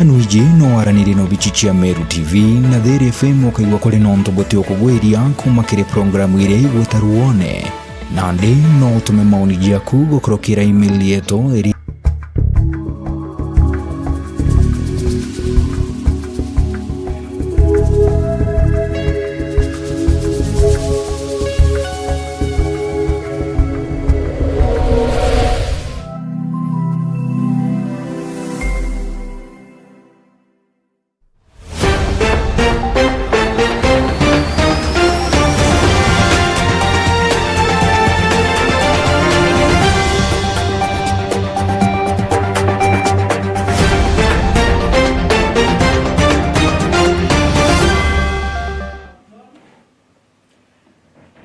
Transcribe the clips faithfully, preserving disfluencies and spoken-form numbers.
Anwiji no waranirie na obici cia Meru T V na Thiri F M ukaigua kuri nontu buti ukugwiria kuma kiri programu iria igwita Ruone. Nandi no utume maoni jaku gukurukira email yetu iri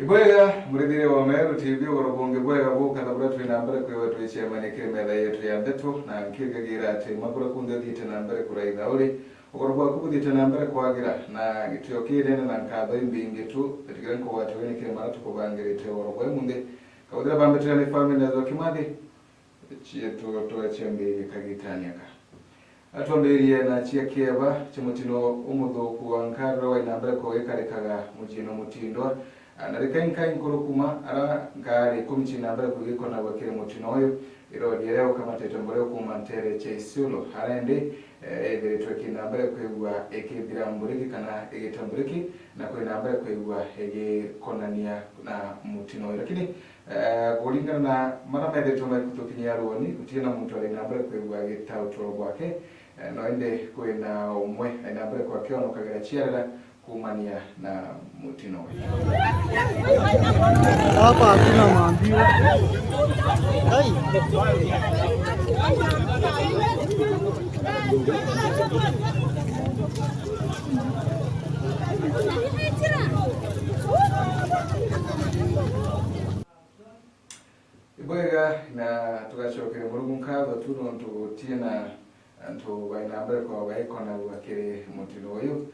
Ibwega, murithiria wa Meru T V, ugoro bungi bwega bukatha buria twi na mbere kwiwe twicemania kiri metha yetu ya ndeto, na nkiugagira ati makura kunthe uthiite na mbere kuraitha uri, ugoro bwaku buthiite na mbere kwagira, na gitio kinene na nkatho imbingi tu, tigire nkugwate wi ni kiri mara tukubangirite ugoro bwa imunthi. Kabuthira bambitire ni family na Kimathi. Cietu twacembirie kagitani aka. Atwambirie na cia kieba cia mutino umuthuku wa nkara wa inambere kugikarikaga muciini mutindwa. Na rikai nkai nkuru kuma ara nkari ikumi cia inambere kugikonagwa kiri mutino uyu. Irori iria ukamatite mbore kuma ntere cia Isiolo. Ara indi, eh, ithiritwe kinambere kwigua ikithira mburiki kana igita mburiki na kwinambere kwigua igikonania na mutino uyu. Lakini Eh, kuringana na mara methiritwe maikutukinyia ruoni, gutiri na muntu ari na mbere kwigua agitautwa gwake, eh, no indi kwina umwe ari na mbere kwakionokagira ciarira kumania na mutino uyu. Hapa hakuna maambiwa. Ai. Ibwega, na tugacokeria Murungu nkatho tu nontu gutina antu bai na mbere kwa baikonagua kiri mutino uyu,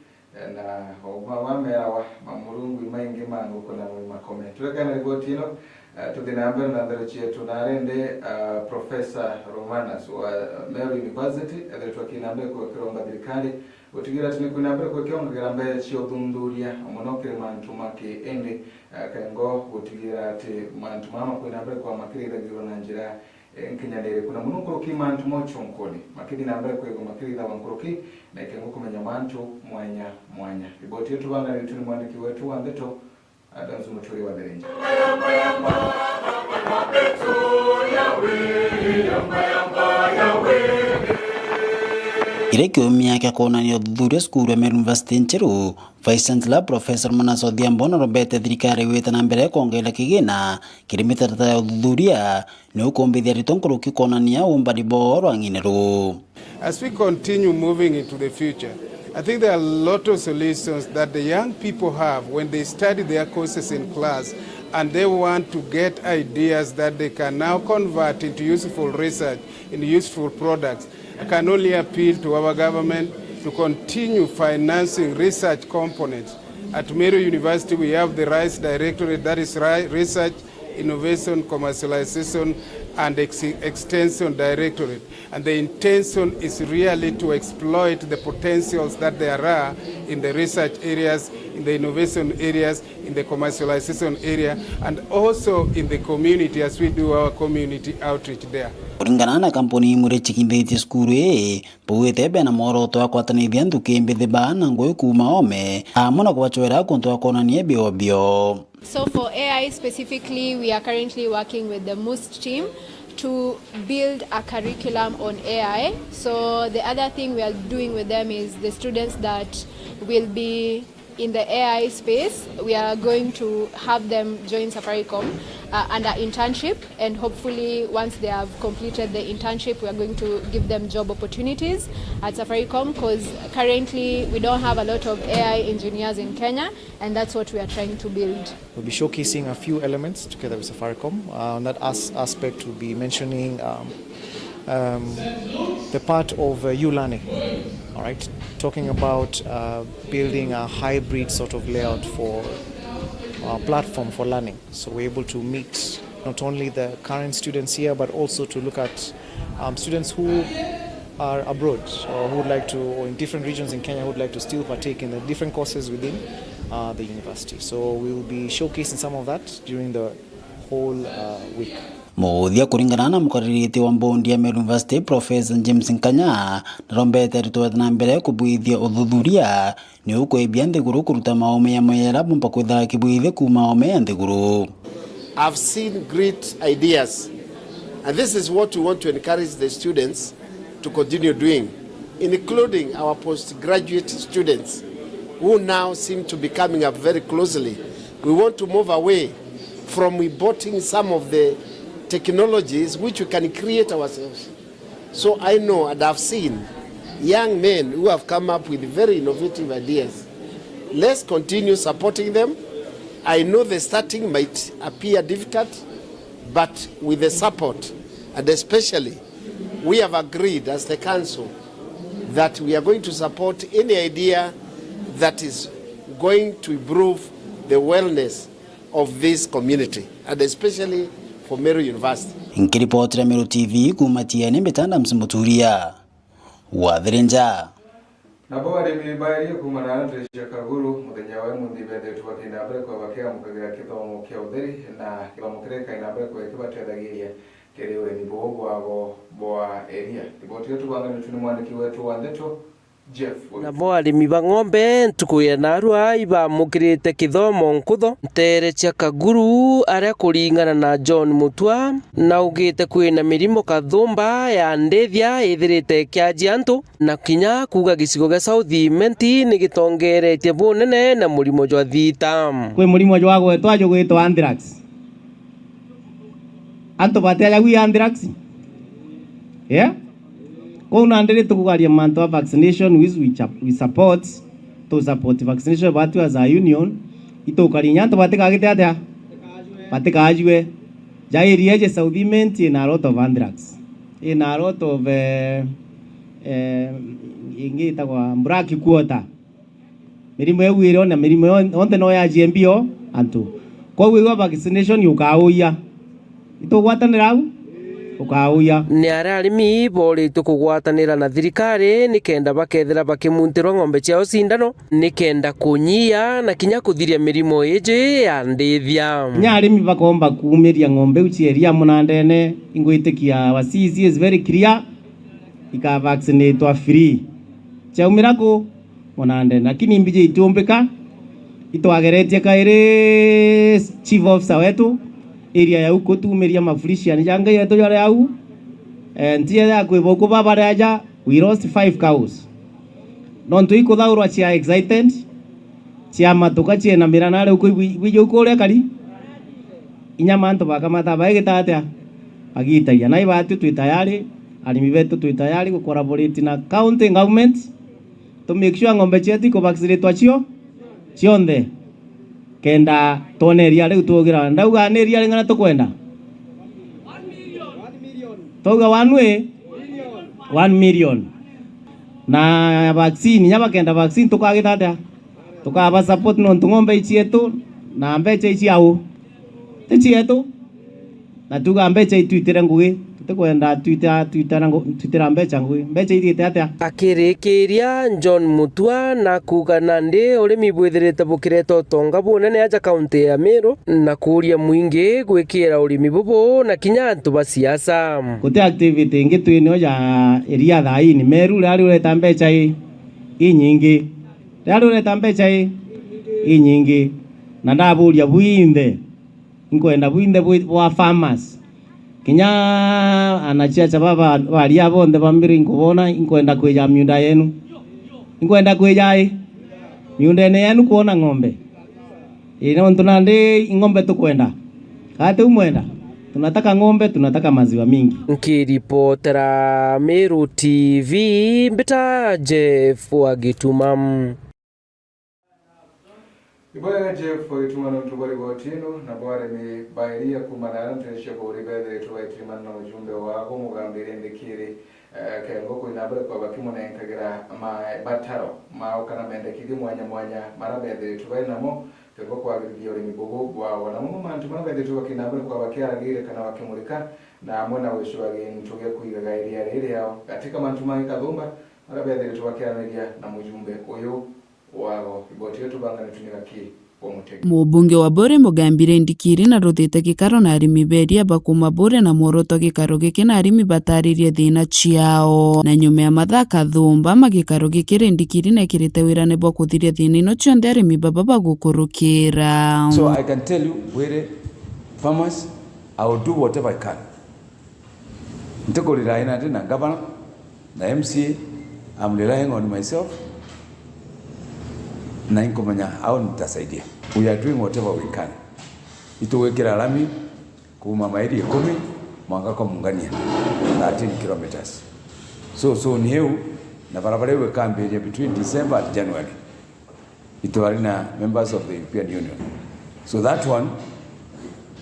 na o ma-, mameerawa ma Murungu imaingi ma nguku na mwi makome. Turekana riboti ino, eh, tuthi na mbere na nthero cietu na rende, ah, Professor Romanus wa Meru University, ethetwe akina mbere kwa kiromba thirikari, gutigira ati ni kwina mbere kwa kiongagera mbere cia uthuthuria, mono kiri mantu ma ki indi, eh, kengo gutigira ati mantu mama kwina mbere kwa makirithagirwa na njira, eh, nkinyaniriku, na mono nkuruki mantu ma uchonkoni, makithi na mbere kwigwa makirithagwa nkuruki, na ikengo kumenya mantu mwanya mwanya. Riboti iyo tubanganitwe ni mwandiki wetu wa ndeto, Adams Muturi wa Thirinja. Kiri kiumia kia kwonania uthuthuria cukuru ya Meru University Ncheru, Vice Chancellor Professor Manasseh Odhiambo narombete thirikari gwita na mbere kwongerera kigina kiri mitaratara ya uthuthuria ni ukumbithia aritwa nkuruki kwonania umbari bwao rwang'ine ruu. As we continue moving into the future, I think there are a lot of solutions that the young people have when they study their courses in class and they want to get ideas that they can now convert into useful research, in useful products. I can only appeal to our government to continue financing research components. At Meru University, we have the rice directorate, that is ri-, research, innovation, commercialization, and ex-, extension directorate. And the intention is really to exploit the potentials that there are in the research areas, in the innovation areas, in the commercialization area, and also in the community as we do our community outreach there. Kuringana na kampuni imwe iria cikimbithitie cukuru ii, baugite bena mworoto wa kwatanithia nthuki mbithi baa na ngugi kuuma oome, amwe na kubacwera kuntu gwa kwonania biobio. So for A I specifically, we are currently working with the MUST team to build a curriculum on A I. So the other thing we are doing with them is the students that will be in the A I space, we are going to have them join Safaricom, uh, under internship, and hopefully once they have completed the internship, we are going to give them job opportunities at Safaricom, 'cause currently we don't have a lot of A I engineers in Kenya, and that's what we are trying to build. We'll be showcasing a few elements together with Safaricom. Uh, on that as-, aspect, we'll be mentioning, um, um, the part of, uh, U-Learning, all right? Talking about, uh, building a hybrid sort of layout for, uh, platform for learning. So we're able to meet not only the current students here, but also to look at, um, students who are abroad or who would like to, or in different regions in Kenya, who would like to still partake in the different courses within uh, the university. So we will be showcasing some of that during the whole uh, week. Muthia, kuringana na mukariritie wa mbondi ya Meru University, Professor James Nkanya, narombete aritwa na mbere kubwithia uthuthuria ni ukwibia nthiguru kuruta maome ya mweyera bumba kwithira kibwithia kuuma ome ya nthiguru. I've seen great ideas, and this is what we want to encourage the students to continue doing, including our postgraduate students who now seem to be coming up very closely. We want to move away from importing some of the technologies which we can create ourselves. So I know and I've seen young men who have come up with very innovative ideas. Let's continue supporting them. I know the starting might appear difficult, but with the support, and especially we have agreed as the council that we are going to support any idea that is going to improve the wellness of this community, and especially for Meru University. Nkiripotera Meru T V kuuma Tiene, mbita Adams Muturia, Wathirinja. Nabo arimi baerie kuuma na nteere cia Kaguru, muthenya wa imunthi bethiritwe bakiina mbere kwa bakiamukagirira kithomo kia utheri, na kithomo kiria gikaina mbere kwa kibatethagiria kiri urimi buu bwabo bwa eria. Riboti iyo tubanganitwe ni mwandiki wetu wa ndeto, Jeff Waithe. Nabo arimi ba ng'ombe ntuku ya naarua ibamukirite kithomo nkutho nteere cia Kaguru, aria kuringana na John Mutua, naugite kwina mirimo kathumba ya ndithia ithirite ikiajia antu, na kinya kuuga gicigo gia South Imenti ni gitongeretie bunene na murimo jwa thita. Kwi murimo jwagwetwa jugwitwa anthrax. Antu batiaja gwi anthrax? Yeah? Kou nandi ri tukugaria mantu a vaccination, which we, cha- we support, tu support vaccination batu as a union, itukari inya antu batikagite atia? Batikajue. Ja area eje South Imenti ina a lot of anthrax. Ina a lot of, eh, eh, ingi itagwa black quarter. Mirimo iu iri ona mirimo yon- yonthe no yajie mbio antu. Koguo igua vaccination ukauya. Itugwatanira au? Ukauya. Ni aria arimi boritwe kugwatanira na thirikari nikenda bakethira bakimuntirwa ng'ombe ciao cindano, nikenda kunyia na kinya kuthiria mirimo iji ya ndithia. Kinya arimi bakomba kuumiria ng'ombe iu cia iria munandene, ingwitikia our C E C is very clear, ikavaccinatwa free. Ciaumira ku? Munandene. Lakini mbiji itiumbika, itwageretie kairi chief officer wetu, area ya uku tumiria mafurician ja ngai yetu jaria au, eh, ntia ya kwiba uku babare aja, we lost five cows. Nontu ikuthaurwa cia excited, cia matuka ciena mira nari uku ibwi- ibwiji uku uria kari. Inya mantu bakamata baigita atia? Bagitagia. Na ibatwi twi tayari, arimi betu twi tayari gu collaborate na county government, to make sure ng'ombe cietu ikuvaccinatwa cio cionthe. Kenda twone iria riu tugira. Ndauga ni iria ring'ana tukwenda? Twauga one way? One million. Na vaccine, inya bakenda vaccine tukagita atia? Tukaba support nontu ng'ombe icietu na mbecha iciau ti cietu. Na tuga mbecha itwitire ngugi, tutikwenda twita- twitana ngu- twitira mbecha ngugi. Mbecha ithiite atia? Akirikiria, John Mutua na kuuga nandi urimi bwithirite bukireta utonga bunene aja kaunti ya Meru, na kuuria mwingi gwikira urimi bubu na kinya antu ba siasa. Guti activity ingi twinio ya iria thaini. Meru riria riureta mbecha i inyingi, riria riureta mbecha i inyingi, na ndaburia bwinthe, inkwenda bwinthe bwi- bwa farmers. Kinya anachiacha baba baria bonthe ba Meru inkubona, inkwenda kwija miunda yenu. Inkwenda kwija i miundene yenu kwona ng'ombe. Ii, nontu nandi i ng'ombe tukwenda. Kaa tiu mwenda? Tunataka ng'ombe, tunataka maziwa mingi. Nkiripotera Meru T V, mbita Jeff wa Gituma. Ibwega Jeff Gituma nontu bwa riboti ino, nabo arimi ba iria kuuma na nteere cia Buuri bethiritwe baitirimana na ujumbe wao mugambirie ndikiri, eh, kengo kwina mbere kwa bakimunenkagira mabataro mao kana mendekithio mwanya mwanya mara bethiritwe bari namo, Tegwa kwagirithia urimi bubu bwao, na momo mantu maria bethitwe bakina mbere kwa bakiaragiire kana bakimurika, na amwe na gwicua gintu gia kwigaga iria riri riao. Katika mantu mangi kathumba, maria bethitwe bakiaraniria na mujumbe uyu wao. Riboti iyo tubanganitwe ni Gaki wa Mutegi. Mubunge wa Buuri Mugambi Rindikiri naruthite gikaro na arimi beria bakuma Buuri na mworoto gikaro giki na arimi bataririe thina ciao. Na nyuma ya mathaa kathumba ma gikaro giki, Rindikiri nekirite wirane bwa kuthiria thina ino cionthe arimi baba bagukurukira. So I can tell you, Buuri farmers, I will do whatever I can. Ntikurira ina ndi na governor na M C A, I'm relying on myself, na inkumenya au nitasaidia. We are doing whatever we can. Itugwikira lami kuma maili ikumi mwanka kwa Mungania, thirteen kilometres. So, so ni iu, na barabara iu ikambiria between December and January. Itwari na members of the European Union. So that one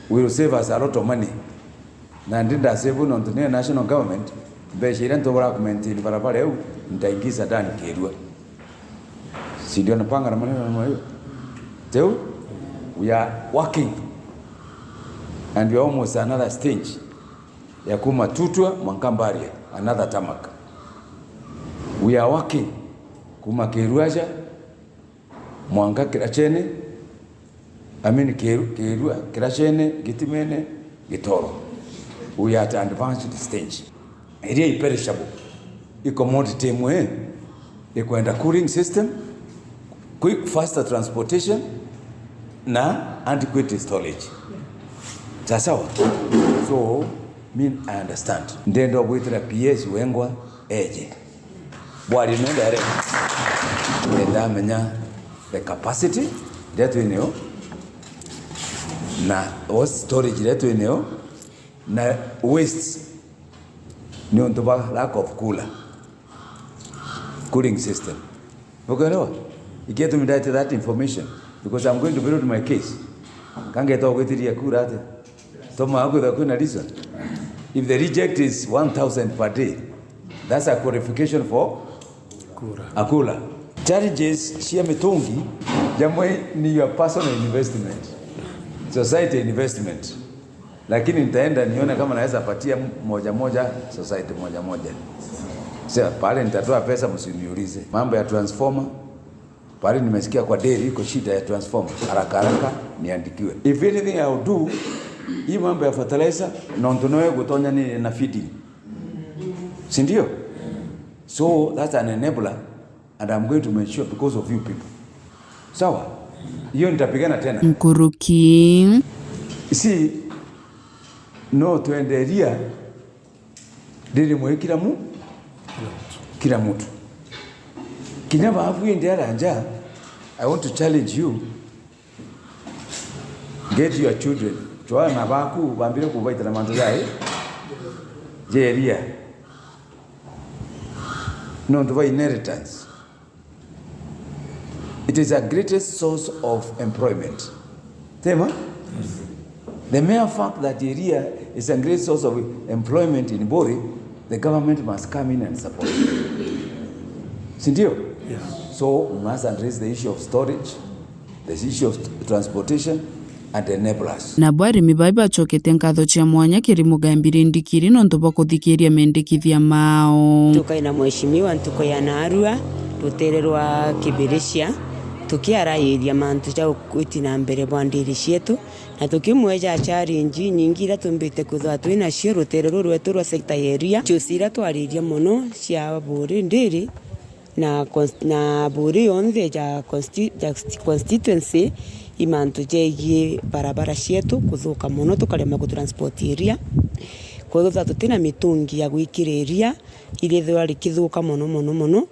will save us a lot of money. Na ndi ndasave nontu ni national government, mbeca iria ntubura kumaintain barabara iu, ntaingiza ndani kirua. Si ndio napanga na maneno namna hiyo? Teu, we are working. And we are almost another stage ya kuma Tutwa, mwanka Mbaria, another tarmac. We are working kuma Kiruaja, mwanka Kirachene, I mean, Kiru-, Kirua, Kirachene, Gitimene, Gitoro. We are at advanced stage. Iria i perishable, i commodity imwe, ikwenda cooling system, quick, faster transportation, na adequate storage. Sawa sawa? So, mean, I understand. Ndenda gwitira P S Wengwa eje. Bwari no direct. Ndamenya the capacity iria twinayo, na o storage iria twinayo, na waste ni untu ba lack of cooler, cooling system. Ukaelewa? Ikietumi ndete that information, because I'm going to build my case. Kangeta gwitiria kura ati. Toma kwithirwa kwina reason. If the reject is one thousand per day, that's a qualification for a cooler. Challenges cia mitungi, jamwe ni your personal investment, society investment. Lakini nitaenda nione kama naweza patia moja moja, society moja moja. Sasa pale nitatoa pesa, msiniulize. Mambo ya transformer, pale nimesikia kwa dairy iko shida ya transformer, haraka haraka niandikiwe. If anything I will do, hii mambo ya fertilizer, nontu noe gutonya ni na feeding. Si ndio? So that's an enabler, and I'm going to make sure because of you people. Sawa? Hiyo nitapigana tena. Nkuruki. Si, no twenderia ndiri mwe kila mu-, kila mtu. Kinya babu indi aranja, I want to challenge you. Get your children. Twana baku bambire kubaita na mantu jai. Jeria. Nontu ba inheritance. It is a greatest source of employment. Tema? The mere fact that Iria is a great source of employment in Buuri, the government must come in and support. Si ndio? Yes. So we must address the issue of storage, the issue of transportation, and enable us. Nabo arimi bai bacokete nkatho cia mwanya kiri Mugambi Rindikiri nontu bwa kuthikiria mendekithia mao. Tukai na mheshimiwa ntuku ya naarua, rutere rwa Kibiricia, tukiarairia mantu ja gwiti na mbere bwa ndiri cietu, na tukimweja challenge nyingi iria tumbite kwithirwa twi nacio rutere ruru rwetu rwa sector ya Iria. Juzi iria twaririe mono cia Buuri ndiri, na cons-, na Buuri yonthe ja consti-, ja constituency, i mantu jegie barabara cietu kuthuka mono, tukarema gutransport iria. Kwithirwa tutina mitungi ya gwikira iria, irithirwa rikithuka mono, mono, mono.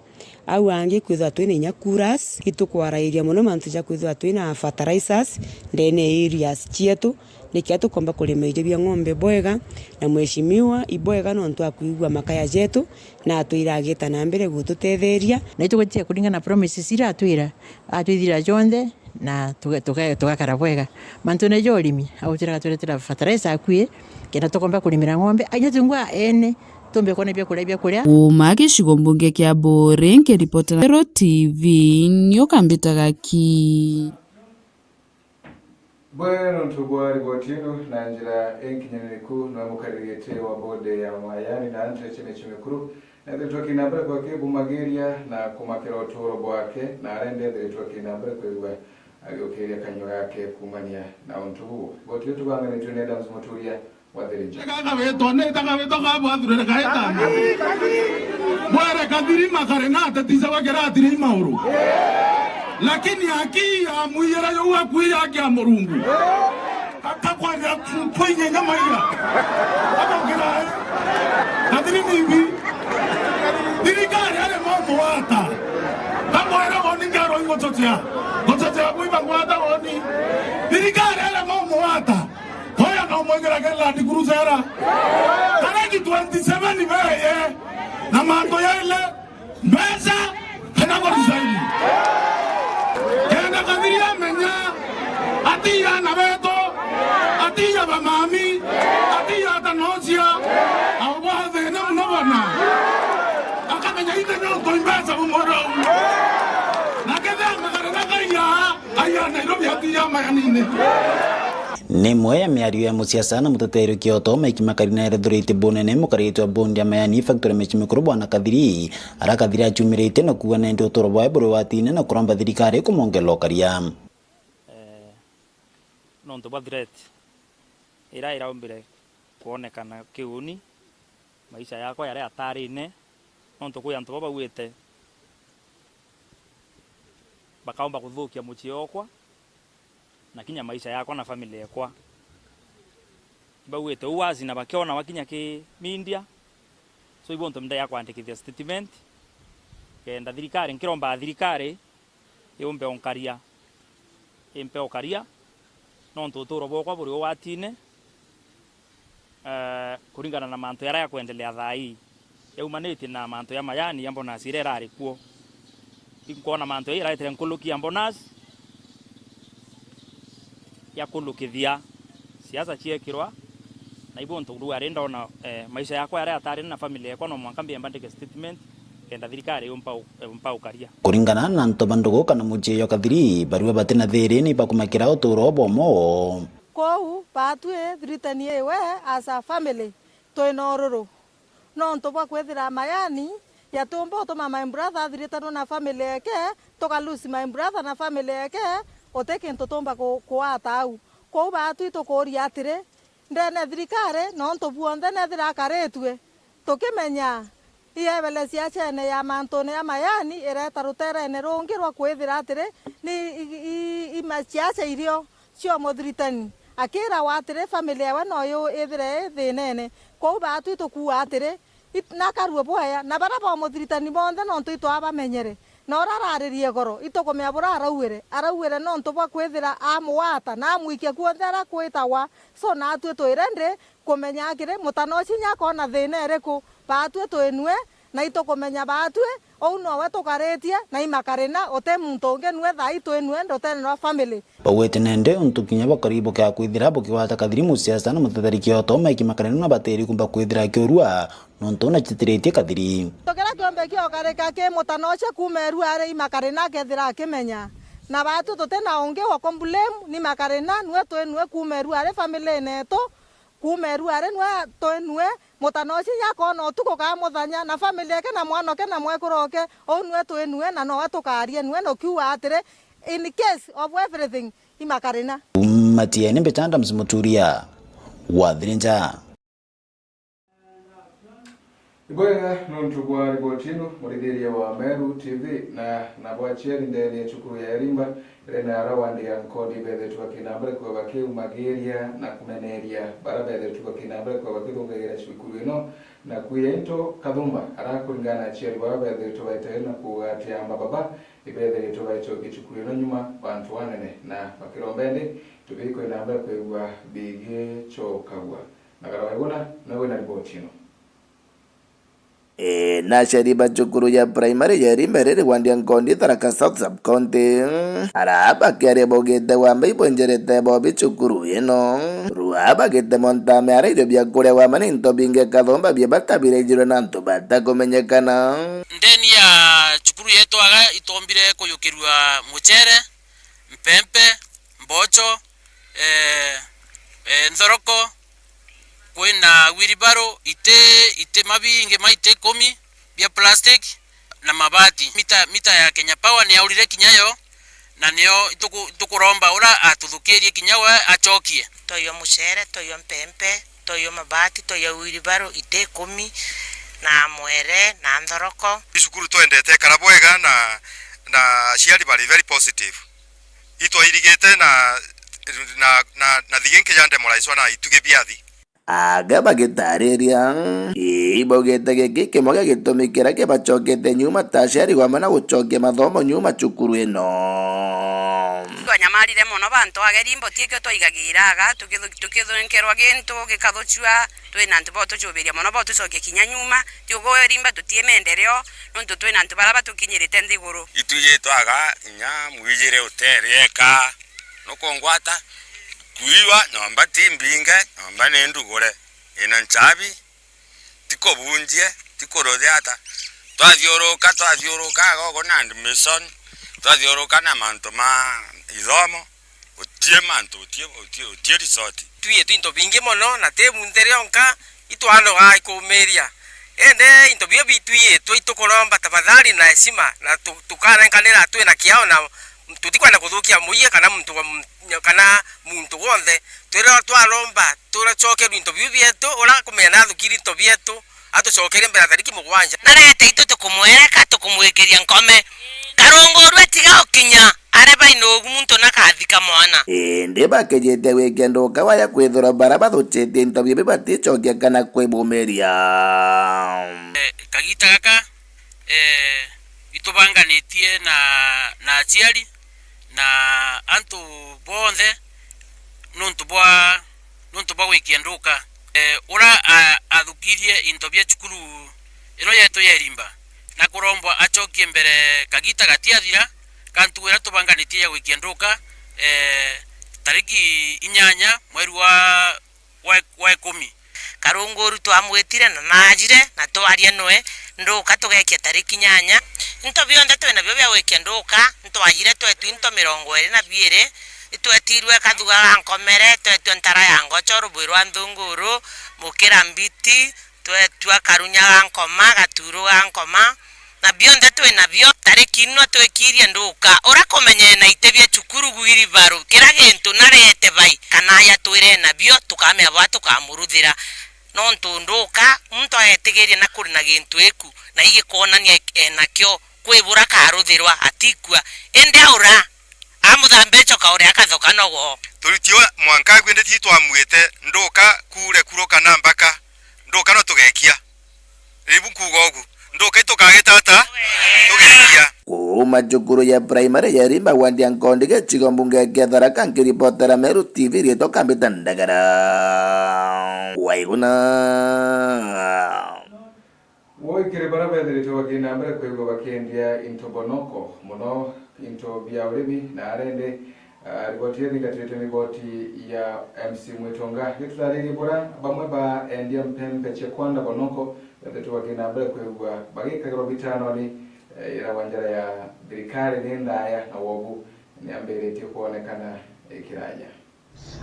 Au angi kwithirwa twina inya coolers, itukwarairia mono mantu ja kwithirwa twina fertilizers ndene ya areas cietu, nikio tukomba kurima irio bia ng'ombe bwega, na mheshimiwa ibwega nontu akwigua makaya jetu, na atwira agita na mbere gututetheria. Na itugwitikia kuringana na promises iria atwira, atwithira jonthe, na tuga-, tuga-, tugakara bwega. Mantune ja urimi, autwiraga turetera fertilizer akui, kenda tukomba kurimira ng'ombe, aja tungwa ene, tumbe kuona biakuria bia kuria. Kuuma gicigo mbunge kia Buuri, nkiripotera Kero T V, nio kambitaga ki. Bwe nontu bwa riboti ino na njira inkinyaniriku, nwe mukariri giti wa bodi ya Mayani na antu eceme cime kuru, nethiritwe kina mbere kwa kibumagiria na kumakira uturo bwake, na arenda ethiritwe kina mbere kwigua agiukiria kanyua gake kumania na untu buu. Riboti iyo tubanganitwe ni Adams Muturia. Wathirinja. Gagawitwa ni gagawitwa ga bwathurire gaitana. Bwere kathiri makare na ateticaga kiratiri imauru. Lakini aki ya mwiyira yo wa kwiya kia Murungu. Akakwenda kuinya nyama iya. Akagira. Kathiri ni ibi. Thirikari ari momo wata. Kamwera woni ngaro igochochea. Gochochea kuiba ngwata woni. Thirikari ari momo wata. Hoya no mwegera ke Land Cruiser. Tariki twenty seven beye na mantu yaile mbeca kana kuresign. Kenda kathiri amenya ati ana betu, ati bamami, ati atanocia, au bathina muno bwana. Akamenya ite no toi mbeca bumwe rau. Na kethe amagara na kaiya. Aya Nairobi ati ya Mayanine. Ni imwe ya miario ya musiasa na muteteri kioto Mike Makarina erethurite bunene mukarite wa bondi ya Mayani Factory meci mikuru bwana Kathiri, ara Kathiri aciumiritie na kuuga nende uturo bwae buri watine na kuromba thirikari kumongela ukaria. Eh, nontu bwa threat ira iraumbire kwonekana kiuni, maisha yakwa yari atarine, nontu kwi antu baba bauite bakaomba kuthukia mucii okwa na kinya maisha yakwa na family ekwa. Bauite uu wazi na bakiona wakinya ki media, so ibo ntu ndea kwandikithia statement kenda thirikari, nkiromba thirikari yumbe onkaria, impe ukaria, nontu uturo bwokwa buri ugwatine, eh, kuringana na mantu jaria jakwendelea thaa ii, jaumanitie na mantu ja Mayani ya bonus iria irari kuo. Inkwona mantu jaja iraetire nkuluki ya bonus, ya kulukithia siasa ciekirwa, na ibo ntu riu ari ndona, eh, maisha yakwa jaria atari na family yakwa, no mwanka mbiemba ndike statement, kenda thirikari yumpa u-, yumpa ukaria. Kuringana na antu ba ndugu kana mucii jwa Kathiri, barua bati na thiri ni bakumakira uturo bwomo. Kou baatwi threaten iwe as a family, twi na ururu. Nontu bwa kwithira Mayani, yatiumba utuma my brother athiritanwe na family yake, tuka lose my brother na family yake, uti kintu tumba ku-, kuata au. Kou baatwi tukuuria atiri, ndene thirikari, nontu bwonthe nethira akaritue, tukimenya, iebele ciacene ya mantune ya Mayani ireta ruterene rungi rwa kwithira atiri ni i, i, i, ima ciaca irio cio muthiritani, akirawa atiri family yawe noyo ithire i thinene. Kou baatwi tukuuga atiri, it-, nakarue bwaya, na baria ba muthiritani bonthe nontu itwabamenyere, na uria araririe igoro, itukumenya buria arauire, arauire nontu bwa kwithira amwata na amwikia kuonthe aria kwitagwa. So, naatwi twi ready kumenya akiri mutana ucio inya akoona thina iriku, baatwi twi nue, na itukumenya baatwi, uu nowe tukaritie, na imakari na uti muntu ungi nue thaa ii twi nue ndutene rwa family. Baugite nende untu kinya bakari bukia kwithira bukigwata Kathiri musiasa na muteteri kioto Mike Makarina na batiri kumba kwithira kiurua, nontu na citiritie Kathiri. Nontu kiria kiombe kiokarika ki mutana ucio kuuma iruari imakari na akethira akimenya. Na baatwi tuti na ungi wa kumblame ni Makarina, nue twi nue kuuma iruari family netu, kuuma iruari nue twi nue, mutana ucio inya akoona utuku kaa muthanya, na family yake na mwanake na mwekuru oke, uu nue twi nue, na nowe tukarie nue, na ukiuga atiri, in case of everything, imakari na. Matieni Mbita, Adams Muturia, Wathirinja. Ibwega nontu bwa riboti ino, murithiria wa Meru T V, na nabo aciari ndene ya cukuru ya Erimba, iria na ara wandi ya Nkodi bethetwe bakinambere kwa bakiumagiria na kumeneria bara bethetwe bakinambere kwa bakithungagira cukuru ino, na kwia into kathumba ara kuringana na aciari bara bethetwe baitire na kuuga ati amba baba, ibethiritwe baicokia cukuru ino nyuma bantu anene na bakiromba indi tubikwe na mbere kwigua bigicokagwa. Na Garawa Iguna na wina riboti ino. Ee, na aciari ba cukuru ya primary ya Erimba riri wandi ya Nkondi, Tharaka South Sub-County, ara bakiaria baugite wamba ibwenjerete bobi cukuru ino. Rua bagite montame ara irio bia kuria wama ni into bingi kathumba bia bata birejirwe na antu batakumenyekana. Ndeni ya cukuru yetu aga itombire kuyukirua mucere, mpempe, mboco, eh, eh, nthoroko, kwina wheelbarrow, iti, iti mabingi ma iti ikumi bia plastic na mabati. Mita, mita ya Kenya Power niaurire kinya yo, na nio ituku-, itukuromba ura atuthukirie kinya we acokie. Toyo mucere, toyo mpempe, toyo mabati, toyo wheelbarrow, iti ikumi, na mwere, na nthoroko. Icukuru twendete ikara bwega na, na aciari bari very positive. Itwairigite na, na, na, na thigi nkijande muraicwa na itugi biathi. Aga bagitariria, ibaugite giki kimwe gia gitumi kiria kibacokete nyuma ta aciari gwamba na gucokia mathomo nyuma cukuru ino. Twanyamarire mono bantu ageri, mbo ti ikio twaigagiraga, tukithu-, tukithunkerwa gintu gikathucua, twina antu bautucubiria mono, bautucokia kinya nyuma, ti uguo rimba tutie maendeleo, nontu twina antu baria batukinyirite nthiguru. Itwijitwaga inya mwijire uteri eka, nukungwata, kuiwa, nyomba ti mbinge, nyomba ni ndugure, ina nchabi, tikubunjie, tikuruthi ata. Twathiuruka, twathiuruka gogo na admission, twathiuruka na mantu ma ithomo, utie mantu, utie, utie, utie resort. Twi yetu into bingi mono, na ti bunthe rionka, itwanoga ikumiria. Ende into bio bitwi yetu, itukuromba tafadhali na heshima, na tu-, tukarenkanira twi na kiao, na tutikwenda kuthukia muiye kana muntu wa m-, kana muntu wonthe. Twira twaromba, turacokerua into biu bietu, ura kumenya nathukiri into bietu, atucokerie mbere ya tariki mugwanja. Narete itu tukumwereka, tukumwikiria nkome. Karungurue tiga ukinya, aria baina ugu muntu nakathika mwana. Indi bakijite gwikia nduka waya kwithirwa bara bathucitie into bibi baticokia kana kwibumiria. Eh, kagita gaka, eh, itubanganitie na, na aciari na antu bonthe nuntu bwa, nuntu bwa gwikia nduka. Eh, ura a-, athukirie into bia cukuru ino yetu ya Irimba, na kurombwa acokie mbere kagita gatiathira, ka ntugu iria tubanganitie ya gwikia nduka, eh, tariki inyanya mweri wa wa, wa ikumi. Karunguru twamwitire na naajire, na twaria nwe, nduka tugekia tariki nyanya. Into bionthe twinabio bia gwikia nduka, ntwaajire twetu into mirongo iiri na biiri, itwetirwe kathuga ga nkomere, twetue ntara ya ngocho, rubui rwa nthunguru, mukira mbiti, twetua karunya ga nkoma, gaturu ga nkoma, na bionthe twi nabio, tariki ino twikirie nduka. Ura kumenyene iti bia cukuru gwiri baru, kira gintu narete bai, kana aja twire nabio, tukamea bwa tukamuruthira. Nontu nduka, muntu agetigiria na kuri na gintu iku, na igikwonania enakio, kwibura karuthirwa, atikua. Indi aura, amuthambe icoka uria akathoka nogo. Turiti we mwanka agwinditi twamwite, nduka kure kuru kana mbaka, nduka no tugekia. Ribu nkuuga ugu, nduka itukagita ata? Tugekia. Kuuma cukuru ya primary ya Rimba wandi ya Nkondi gicigo mbunge kia Tharaka, nkiripotera Meru T V riitwa Kambita Ndagara. Waiguna. Woi kiri baria bethiritwe bakiina mbere kwigua bakiendia into bonoko mono, into bia urimi na arendi. Ah, riboti iria ithingatirite ni riboti ya M C Mwitonga. Gitutaririe buria bamwe ba endia mpempe cia kwanda bonoko bethiritwe bakiina mbere kwigua bagikagirwa bitanoni, eh, iragwa njara ya thirikari ni ndaya na wobu niambiritie kwonekana ikiraja.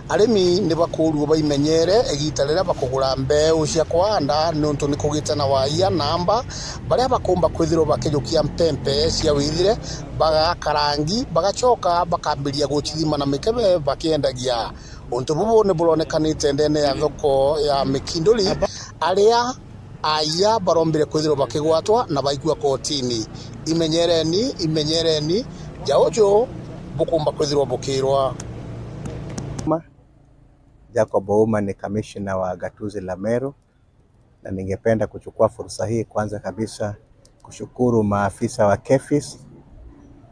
Arimi ni bakuurua baimenyere igiita riria bakugura mbeu cia kuhanda, niuntu ni kugite na waia na mba, baria bakumba kwithirwa bakijukia mpempe cia withire, bagaka rangi, bagacoka bakambiria gucithima na mikebe bakiendagia. Untu bubu ni buronekanite ndene ya thoko ya Mikinduri, aria aia barombire kwithirwa bakigwatwa na baikua kotini. Imenyereni, imenyereni, ja uju bukumba kwithirwa bukirwa. Jacob Ouma ni kamishna wa gatuzi la Meru, na ningependa kuchukua fursa hii kwanza kabisa kushukuru maafisa wa KEPHIS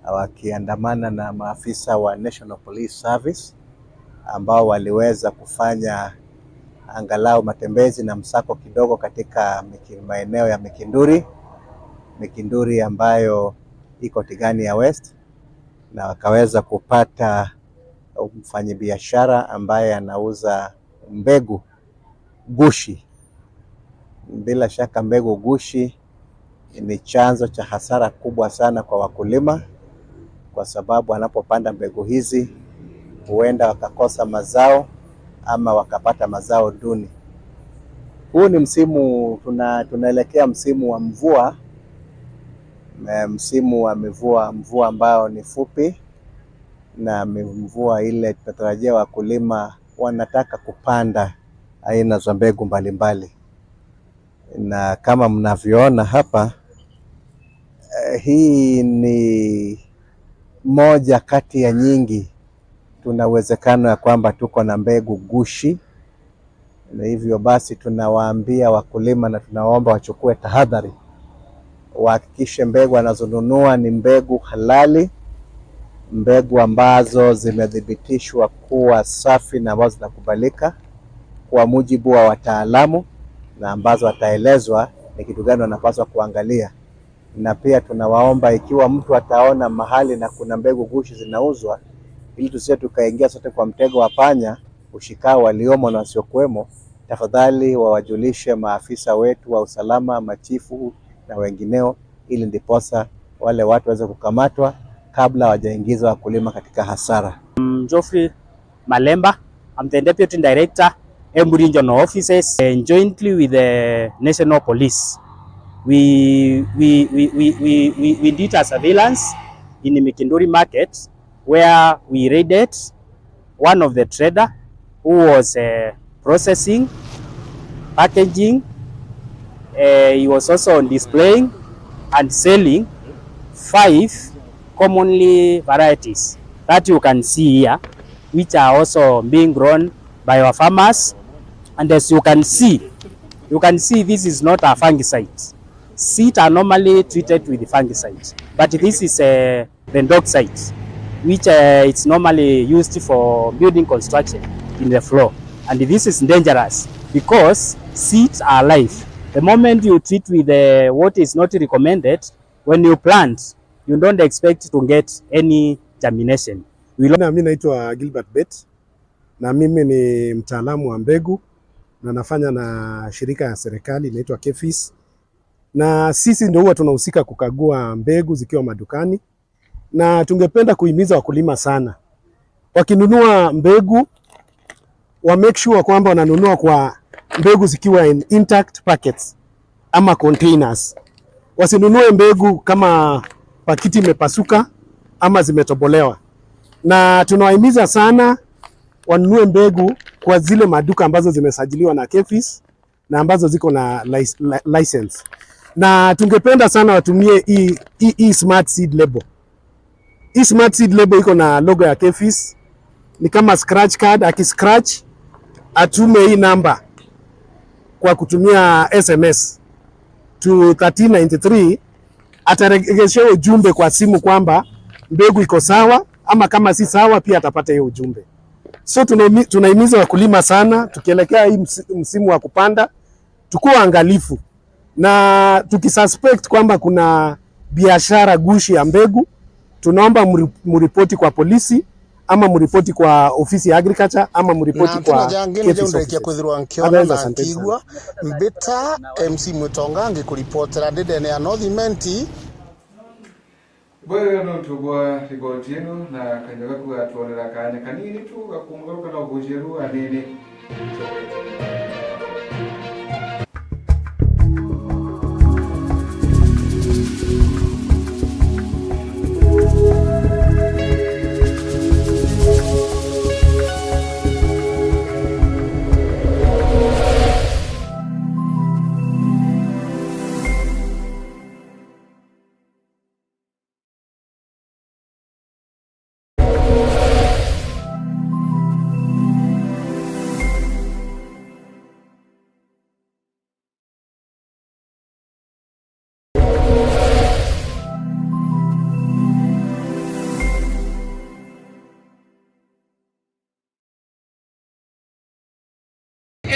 wakiandamana na maafisa wa National Police Service ambao waliweza kufanya angalau matembezi na msako kidogo katika Miki-, maeneo ya Mikinduri, Mikinduri ambayo iko Tigania West, na wakaweza kupata mfanyibiashara ambaye anauza mbegu gushi. Bila shaka, mbegu gushi ni chanzo cha hasara kubwa sana kwa wakulima, kwa sababu anapopanda mbegu hizi, huenda wakakosa mazao ama wakapata mazao duni. Huu ni msimu, tuna-, tunaelekea msimu wa mvua, eh, msimu wa mivua, mvua ambao ni fupi, na mi-, mvua ile tunatarajia wakulima wanataka kupanda aina za mbegu mbalimbali. Na kama mnavyoona hapa, eh, hii ni moja kati ya nyingi. Tuna uwezekano ya kwamba tuko na mbegu gushi, na hivyo basi tunawaambia wakulima na tunawaomba wachukue tahadhari, wahakikishe mbegu wanazonunua ni mbegu halali, mbegu ambazo zimethibitishwa kuwa safi na ambazo zinakubalika kwa mujibu wa wataalamu, na ambazo wataelezwa ni kitu gani wanapaswa kuangalia. Na pia tunawaomba, ikiwa mtu ataona mahali na kuna mbegu gushi zinauzwa, ili tusije tukaingia sote kwa mtego wa panya, ushikao waliomo na wasiokuwemo, tafadhali wawajulishe maafisa wetu wa usalama, machifu na wengineo, ili ndiposa wale watu waweze kukamatwa kabla hawajaingiza wakulima katika hasara. Geoffrey Malemba. I'm the Deputy Director, Embu Regional Offices, and jointly with the National Police. We, we, we, we, we, we, we did a surveillance in Mikinduri Market, where we raided one of the trader who was, uh, processing, packaging, uh, he was also displaying and selling five commonly varieties that you can see here, which are also being grown by our farmers. And as you can see, you can see this is not a fungicide. Seed are normally treated with fungicide, but this is a Bendoxide, which, uh, it's normally used for building construction in the floor. And this is dangerous because seeds are life. The moment you treat with, uh, what is not recommended, when you plant, you don't expect to get any germination. We lo- Na mimi naitwa Gilbert Bet, na mimi ni mtaalamu wa mbegu na nafanya na shirika ya serikali inaitwa KEPHIS, na sisi ndio huwa tunahusika kukagua mbegu zikiwa madukani, na tungependa kuhimiza wakulima sana, wakinunua mbegu, wa make sure kwamba wananunua kwa mbegu zikiwa in intact packets ama containers. Wasinunue mbegu kama pakiti imepasuka ama zimetobolewa. Na tunawahimiza sana wanunue mbegu kwa zile maduka ambazo zimesajiliwa na KEPHIS na ambazo ziko na lic-, li-, license. Na tungependa sana watumie hii, hii, hii smart seed label. Hii smart seed label iko na logo ya KEPHIS, ni kama scratch card, akiscratch, atume hii namba kwa kutumia S M S to thirteen ninety-three, ataregeshewa ujumbe kwa simu kwamba mbegu iko sawa, ama kama si sawa pia atapata hiyo ujumbe. So tunahimi-, tunahimiza wakulima sana, tukielekea hii msi-, msimu wa kupanda, tukuwe waangalifu. Na tukisuspect kwamba kuna biashara gushi ya mbegu, tunaomba muri-, muripoti kwa polisi ama muripoti kwa ofisi ya agriculture ama muripoti kwa KEPHIS offices. Na ntinya jangi ni jau ndekia kwithirwa nkiona na nkiigua. Mbita M C Mwitonga ngikuripotera ndi ndene ya North Imenti. Bwega nontu bwa riboti ino, na kanya gaku gatwonera kaanya kanini tu ga kumuthuruka na ubujeru anini.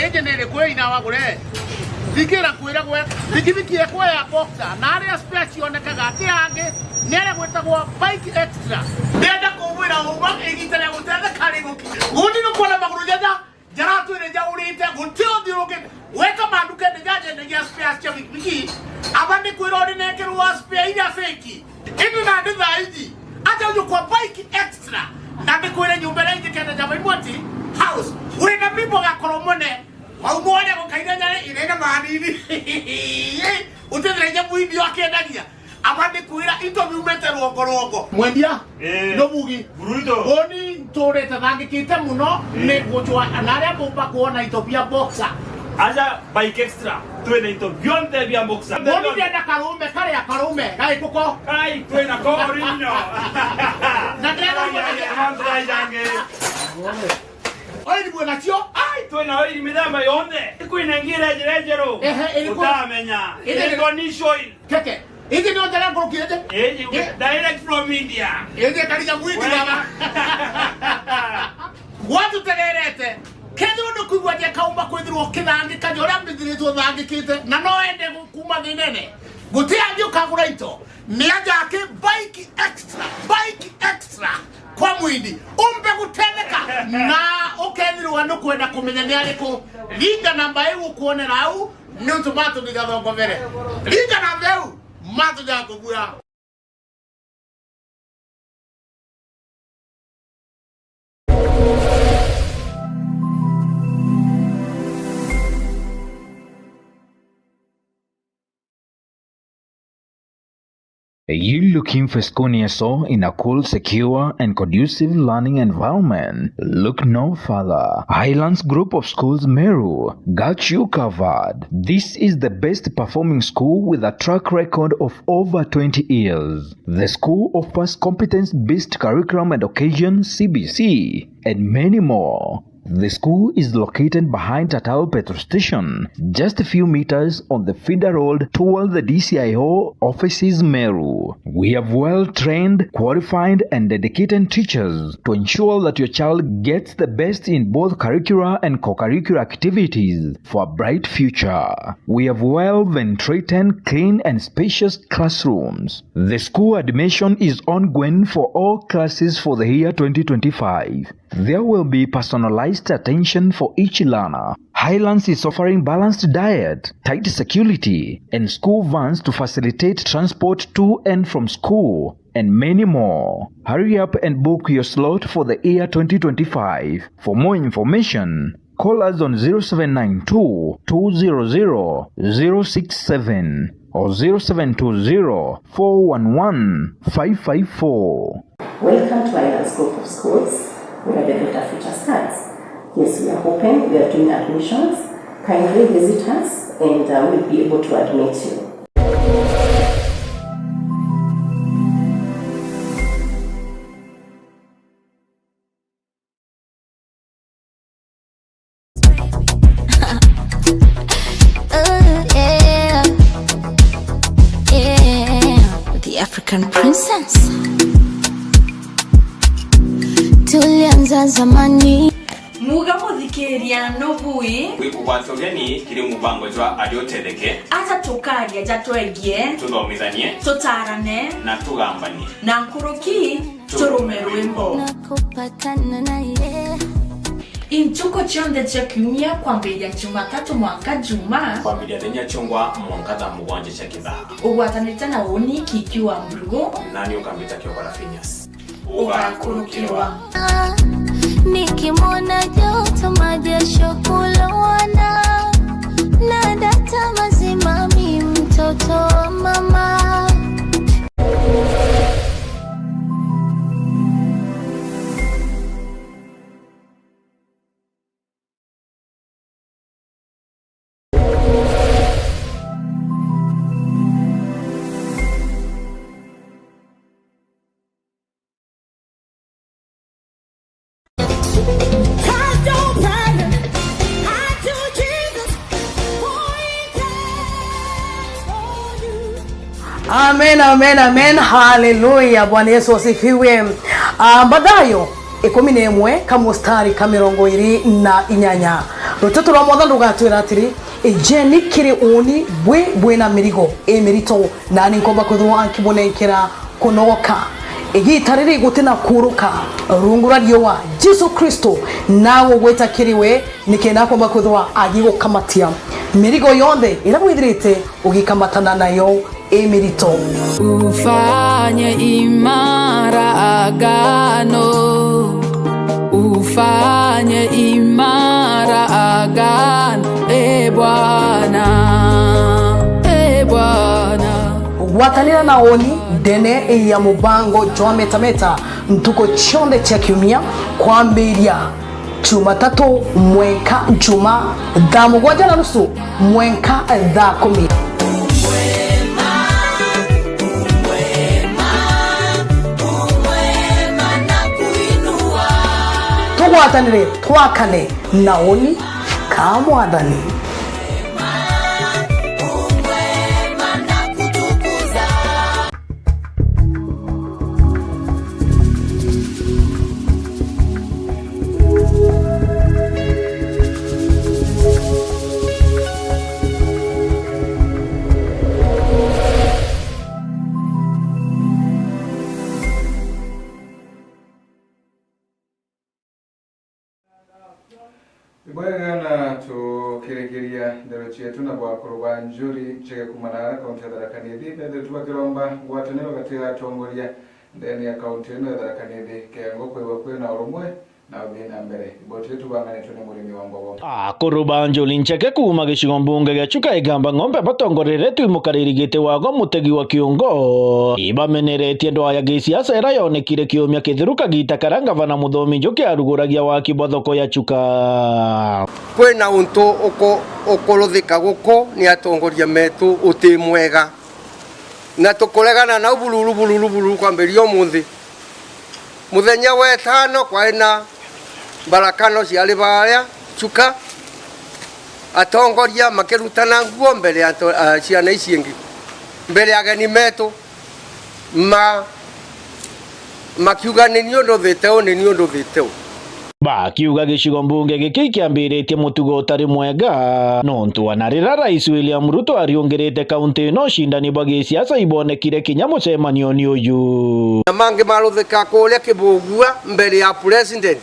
Iji ni iriku ina wagure? Thikira nkwire gwe, thikithiki ekwa ya boxer, na aria spare cionekaga ati angi, ni aria gwitagwa bike extra. Ndienda kugwira uma igita ria gutetheka riguki. Gundi nukwona maguru jaja jaratwire jaurite, guti uthiurukite. Weka mandukene jajendagia spare cia bikibiki, aba ni kwira uri nekerwa spare iria feki. Indi nandi thaa iji, aja uju kwa bike extra, na ndikwire nyumba iria ingi kenda Utithiragia mwini akiendagia. Aba ndikwira into biumite rwongo rwongo. Mwendia, eh, nubugi. Brutal. Uni nturite thangikite muno, eh, ni kujwa na aria bumba kuona into bia boxer. Aja bike extra, twina into bionthe bia boxer. Uni ndienda karume, karia karume, gaikuko. Kai, twina ko original. Na ndero. Ai, ai, ai, ai, ai, ai. Oil bwina cio? Ai, twina oil mithemba yonthe. Kwina ingi irejereje ru. Ehe, iriku? Utamenya. Iji ni Itwa niche oil. Keke. Iji ni onjara nkuruki iji? Iji, eh, direct from India. Iji karija mwiti baba. Gwatutegerete. Kethirwo ni kwigua je kaumba kwithirwo kithangika ja uria mbithiritwo thangikite, na no ende gu-, kuma thinene. Guti angi ukagura into. Ni aja aki bike extra, bike extra kwa mwini. Umbe gutetheka na ukethirwa nukwenda kumenya ni ariku. Ringa namba iu ukuonera au, niuntu matu ndigathongo mbere. Ringa namba iu, matu jakubua. Are you looking for school near so in a cool, secure, and conducive learning environment? Look no further. Highlands Group of Schools Meru got you covered. This is the best performing school with a track record of over twenty years. The school offers competence-based curriculum and occasion, C B C, and many more. The school is located behind Tatao Petrol Station, just a few meters on the feeder road toward the D C I O offices, Meru. We have well-trained, qualified, and dedicated teachers to ensure that your child gets the best in both curricular and co-curricular activities for a bright future. We have well-ventilated, clean, and spacious classrooms. The school admission is ongoing for all classes for the year twenty twenty-five. There will be personalized attention for each learner. Highlands is offering balanced diet, tight security, and school vans to facilitate transport to and from school, and many more. Hurry up and book your slot for the year twenty twenty-five. For more information, call us on zero seven nine two, two zero zero, zero six seven or zero seven two zero, four one one, five five four. Welcome to Islands Group of Schools, where the better future starts. Yes, we are open, we are doing admissions. Kindly visit us and, uh, we'll be able to admit you. Oh, yeah. Yeah. The African princess. Tulianza zamani. Muga muthikiria nubui. Wikugwata ugeni kiri mubango jwa Aria Utetheke. Aja tukaria ja twegie. Tuthomithanie. Tutarane. Na tugambanie. Na nkuruki. Turume rwimbo. Nakupatana naye. Intuku cionthe cia kiumia kwambiria Jumatatu mwanka Juma. Kwambiria thenya ciongwa mwanka thaa mugwanja cia kithaa. Ugwatanite na uni Kiki wa Mburugu. Nani ukambita Kioko na Phineas. Ugakurukirwa. Nikimwona joto majesho kulowana. Na data mazima mi mtoto wa mama. Amen, amen, amen. Haleluya. Bwana Yesu asifiwe. Ah, Mathayo ikumi na imwe, kamustari ka mirongo iri na inyanya. Ruteto rwa Mwathani rugatwira atiri, "Ijeni kiri uni bwi bwina mirigo imirito, nani nkomba kwithirwa nkibunenkera kunogoka." Igita riri guti na kuruka rungu rwa riua, Jesu Kristo nagugwita kiri we, nikenda akomba kwithirwa agigukamatia mirigo yonthe iria withirite ugikamatana nayo imirito. Ufanye imara agano, ufanye imara agano, e Bwana. Gwatanira na uuni ndene ya mubango jwa Meta Meta ntuku cionthe cia kiumia, kwambiria Jumatatu mwenka Juma thaa mugwanja na nusu mwenka thaa kumi. Tugwatanire, twakane na uuni ka Mwathani. Ibwega na tukirikiria ndeto cietu na bwakuru ba njuri ncheke kuuma na ara kaunti ya Tharaka Nithi, bethire tu bakiromba ngwataniro gati ga atongoria ndene ya kaunti ino ya Tharaka Nithi, kengo kwigwa kwina urumwe na uthii na mbere. Riboti yetu banganitwe ni Murimi wa Mbogo. Akuru ba njuri ncheke kuuma gicigo mbunge gia Chuka Igamba Ng'ombe batongoreretwe i mukariri giti wago Mutegi wa Kiungo, ibameneretie ndwaa ya gisiasa ira yonekire kiumia kithiru kagita karia ngavana Muthomi Njuki aruguragia waki bwa thoko ya Chuka. Kwina untu uku-, ukuruthika guku ni atongoria metu uti mwega. Na tukuregana nau bururu, bururu, bururu kwambiria umunthi. Muthenya wa itano kwari na mbarakano ciari baria Chuka, atongoria makirutana nguo mbere ya antu, a, ciana ici ingi, mbere ya ageni metu, ma, makiuga, "Ni ni undu thite u, ni ni undu thite u." Bakiuga gicigo mbunge giki ikiambiritie mutugo utari mwega, nontu ana rira Rais William Ruto ariungirite kaunti ino, ucindani bwa gisiasa ibonekire kinya mucemanioni uyu. Na mangi maruthika kuria Kibugua mbere ya president.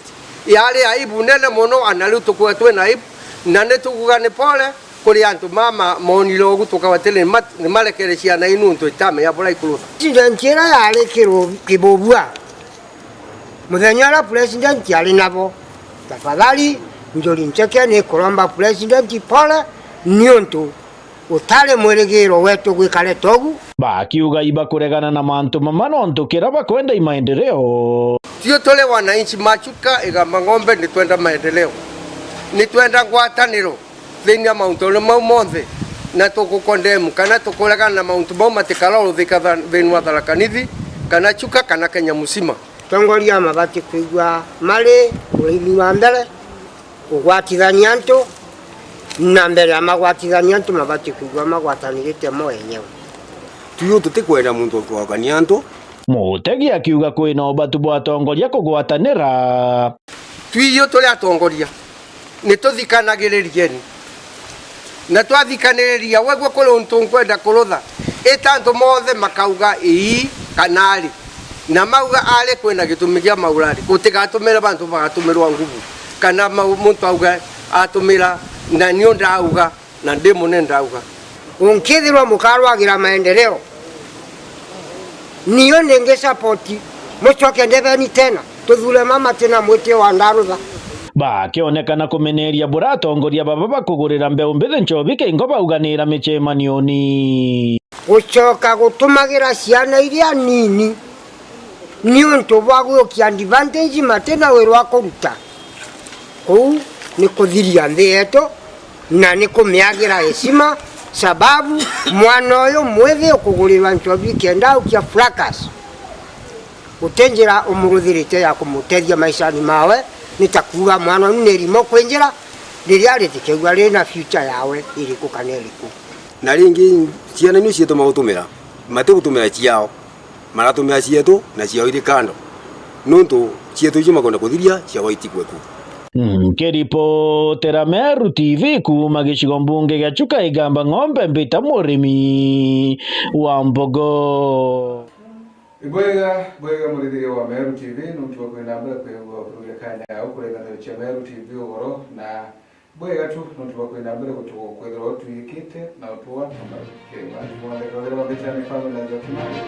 Yari aibu nene mono, ana riu tukuwe twina aibu, na ni tukuga ni pole kuri antu mama monire ugu, tukauga atiri, ni ma-, ni marekere ciana ii nuntu itamenya buria ikurutha. President ira yari Kiru-, Kibugua, muthenya uria president ari nabo, tafadhali, njuri ncheke ni kuromba president pole, niuntu utari mwirigiro wetu gwikare togu. Bakiuga ibakuregana na mantu mama nontu kira bakwenda i maendeleo. Tio turi wananchi ma Chuka Igamba Ng'ombe, ni twenda maendeleo, ni twenda ngwataniro thiini ya mauntu mau monthe, na tukukondemu kana tukuregana na mauntu mau matikaroruthika tha-, thiini wa Tharaka Nithi, kana Chuka, kana Kenya musima. Atongoria mabati kwigua mari urimi wa mbere, kugwatithania antu, na mbere ya magwatithania antu mabati kwigua magwatanirite mo enyewe. Tuyu tutikwenda muntu kwagania antu. Mutegi akiuga kwina ubatu bwa atongoria kugwatanira. Twiyo turi atongoria, ni tuthikanagiririeni. Na twathikaniriria, wegua kuri untu nkwenda kurutha, ita antu monthe makauga ii kana ari. Na mauga ari, kwina gitumi kia mauga ari. Gutigatumire bantu bagatumirwa nguvu. Kana mau-, muntu auga atumira, na niu ndauga. Na ndi mune ndauga. Unkithirwa mukarwagira maendeleo, niyo ndingi support, mucoke ndebeni tena, tuthure mama tina mwitio wa ndarutha. Bakionekana kumeneria bura atongoria baba bakugurira mbeu mbithi nchobi kingo bauganira micemanioni. Gucoka gutumagira ciana iria nini niuntu bwa gwiukia advantage matina wira wa kuruta. Kuu ni kuthiria nthi yetu na ni kumiagira heshima, sababu mwana uyu mwithi ukugurirwa nchobi kenda aukia fracas. Guti njira umuruthirite ya kumutethia maishani mawe, ni ta kuuga mwana uyu ni rimo kwi njira, riria ritikegua rina future yawe iriku kana iriku. Na ringi, ciana niu cietu magutumira, matigutumira ciao. Maratumira cietu na ciao iri kando, nuntu cietu icio makwenda kuthiria, ciao itigwe ku. Nkiripotera Meru T V kuuma gicigo mbunge gia Chuka Igamba Ng'ombe, mbita Murimi wa Mbogo. Ibwega, bwega murithiria wa Meru T V, nuntu bwa kwina mbere kwigua kurugia kanya ya ukurenganiro cia Meru T V ugoro na Bwega tu, nontu bwa kwina mbere gutugo kwithirwa twikite na utua kiri mantu monthe, kwithirwa mbica ni family na Njoki Mari.